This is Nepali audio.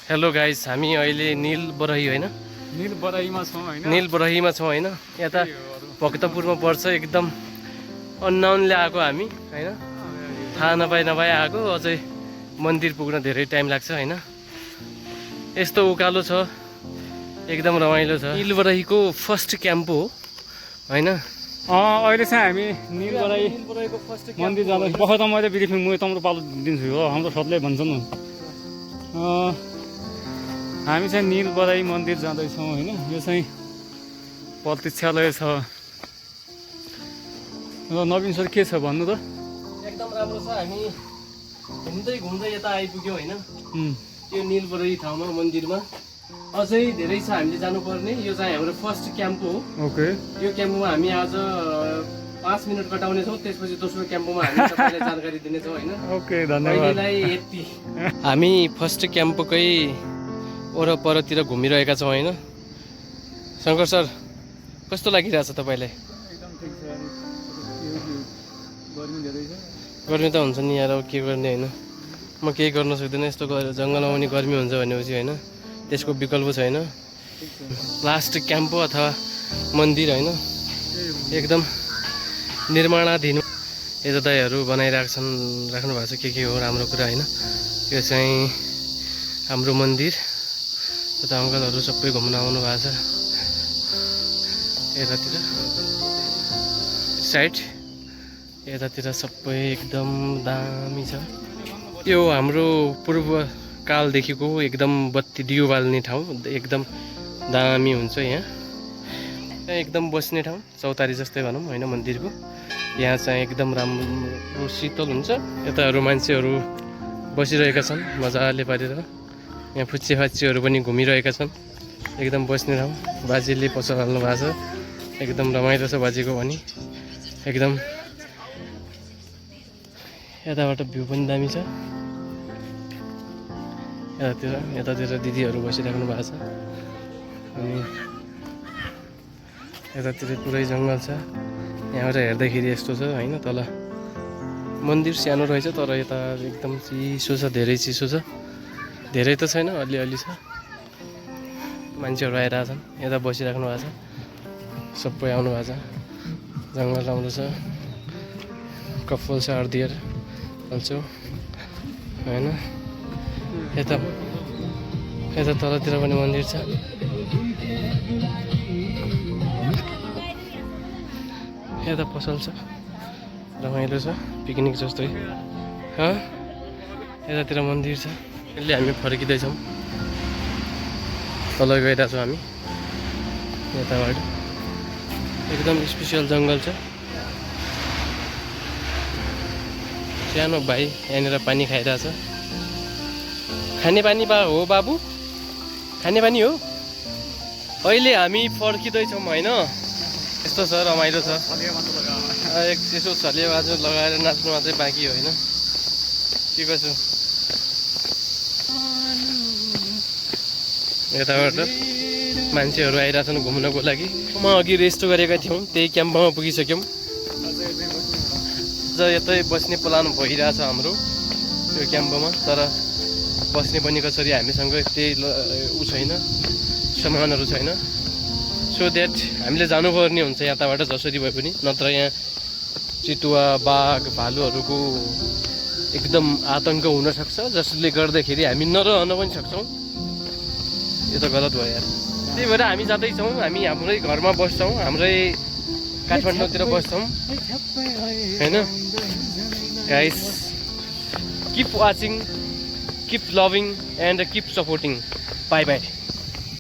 हेलो गाइस, हामी अहिले नील बरही हैन नील बराईमा छौं हैन। नील बरहीमा छौं हैन। यता भक्तपुरमा पर्छ, एकदम अननाउनले आएको हामी हैन, थाहा नपाई आएको। अझै मन्दिर पुग्न धेरै टाइम लाग्छ हैन। यस्तो उकालो छ, एकदम रमाइलो छ। नील बरहीको फर्स्ट क्याम्प हो हैन। अहिले चाहिँ हामी नील बराई बरहीको फर्स्ट मन्दिर जाँदै बखत मैले ब्रिफिङ म तम्रो पालो दिन्छु हो, हाम्रो सबले भन्छन्। हामी चाहिँ नील बराई मन्दिर जाँदैछौँ हैन। यो चाहिँ प्रतीक्षालय छ। र नवीन सर के छ भन्नु त? एकदम राम्रो छ। हामी घुम्दै घुम्दै यता आइपुग्यौँ हैन। यो नील बरही ठाउँमा मन्दिरमा अझै धेरै छ हामीले जानुपर्ने। यो चाहिँ हाम्रो फर्स्ट क्याम्प हो। ओके, यो क्याम्पमा हामी आज 5 मिनट कटाउनेछौँ, त्यसपछि दोस्रो क्याम्पमा हामी तपाईँलाई जानकारी दिनेछौँ हैन। ओके, धन्यवाद। अहिलेलाई यति। हामी फर्स्ट क्याम्पकै वरपरतिर घुमिरहेका छौँ हैन। शङ्कर सर, कस्तो लागिरहेछ तपाईँलाई? एकदम ठिक छ। गर्मी धेरै छ। गर्मी त हुन्छ नि यार, अब के गर्ने हैन। म केही गर्न सक्दिनँ। यस्तो जङ्गलमा पनि गर्मी हुन्छ भनेपछि हैन, त्यसको विकल्प छैन। लास्ट क्याम्प अथवा मन्दिर हैन, एकदम निर्माणाधीन। यता दाइहरू बनाइराख्नु भएको छ, के हो राम्रो कुरा हैन। यो चाहिँ हाम्रो मन्दिर। यता अङ्कलहरू सबै घुम्न आउनु भएको छ। यतातिर साइड, यतातिर सबै एकदम दामी छ। यो हाम्रो पूर्व कालदेखिको एकदम बत्ती दियो बाल्ने ठाउँ, एकदम दामी हुन्छ यहाँ। एकदम बस्ने ठाउँ, चौतारी जस्तै भनौँ होइन मन्दिरको। यहाँ चाहिँ एकदम राम्रो शीतल हुन्छ। यताहरू मान्छेहरू बसिरहेका छन् मजाले पारेर। यहाँ फुच्चेफाच्चेहरू पनि घुमिरहेका छन्। एकदम बस्ने ठाउँ। बाजेले पसल हाल्नु भएको छ, एकदम रमाइलो छ बाजेको पनि एकदम। यताबाट भ्यू पनि दामी छ। यतातिर दिदीहरू बसिराख्नु भएको छ। अनि यतातिर पुरै जङ्गल छ। यहाँबाट हेर्दाखेरि यस्तो छ होइन। तल मन्दिर सानो रहेछ, तर यता एकदम चिसो छ, धेरै चिसो छ। धेरै त छैन, अलिअलि छ। मान्छेहरू आइरहेछन्, यता बसिराख्नु भएको छ, सबै आउनु भएको छ। जङ्गल राम्रो छ। कफल छ अर्दिएर अल्छौ होइन। यता तलतिर पनि मन्दिर छ। यता पसल छ, रमाइलो छ, पिकनिक जस्तै। यतातिर मन्दिर छ। अहिले हामी फर्किँदैछौँ, तल गइरहेछौँ हामी यताबाट। एकदम स्पेसियल जङ्गल छ। सानो भाइ यहाँनिर पानी खाइरहेछ। खाने पानी हो बाबु, खाने पानी हो। अहिले हामी फर्किँदैछौँ होइन। यस्तो छ, रमाइलो छ। यसो छलिया बाजु लगाएर नाच्नु मात्रै बाँकी होइन। के कसो यताबाट मान्छेहरू आइरहेछन् घुम्नको लागि। म अघि रेस्ट गरेका थियौँ, त्यही क्याम्पमा पुगिसक्यौँ। अझ यतै बस्ने प्लान भइरहेछ हाम्रो त्यो क्याम्पमा, तर बस्ने पनि कसरी, हामीसँग त्यही छैन, सामानहरू छैन। सो द्याट हामीले जानुपर्ने हुन्छ यताबाट जसरी भए पनि, नत्र यहाँ चितुवा बाघ भालुहरूको एकदम आतङ्क हुनसक्छ, जसले गर्दाखेरि हामी नरहन पनि सक्छौँ। यो त गलत भयो यार। त्यही भएर हामी जाँदैछौँ। हामी हाम्रै घरमा बस्छौँ, हाम्रै काठमाडौँतिर बस्छौँ होइन। Guys, keep watching, keep loving and keep supporting. Bye bye.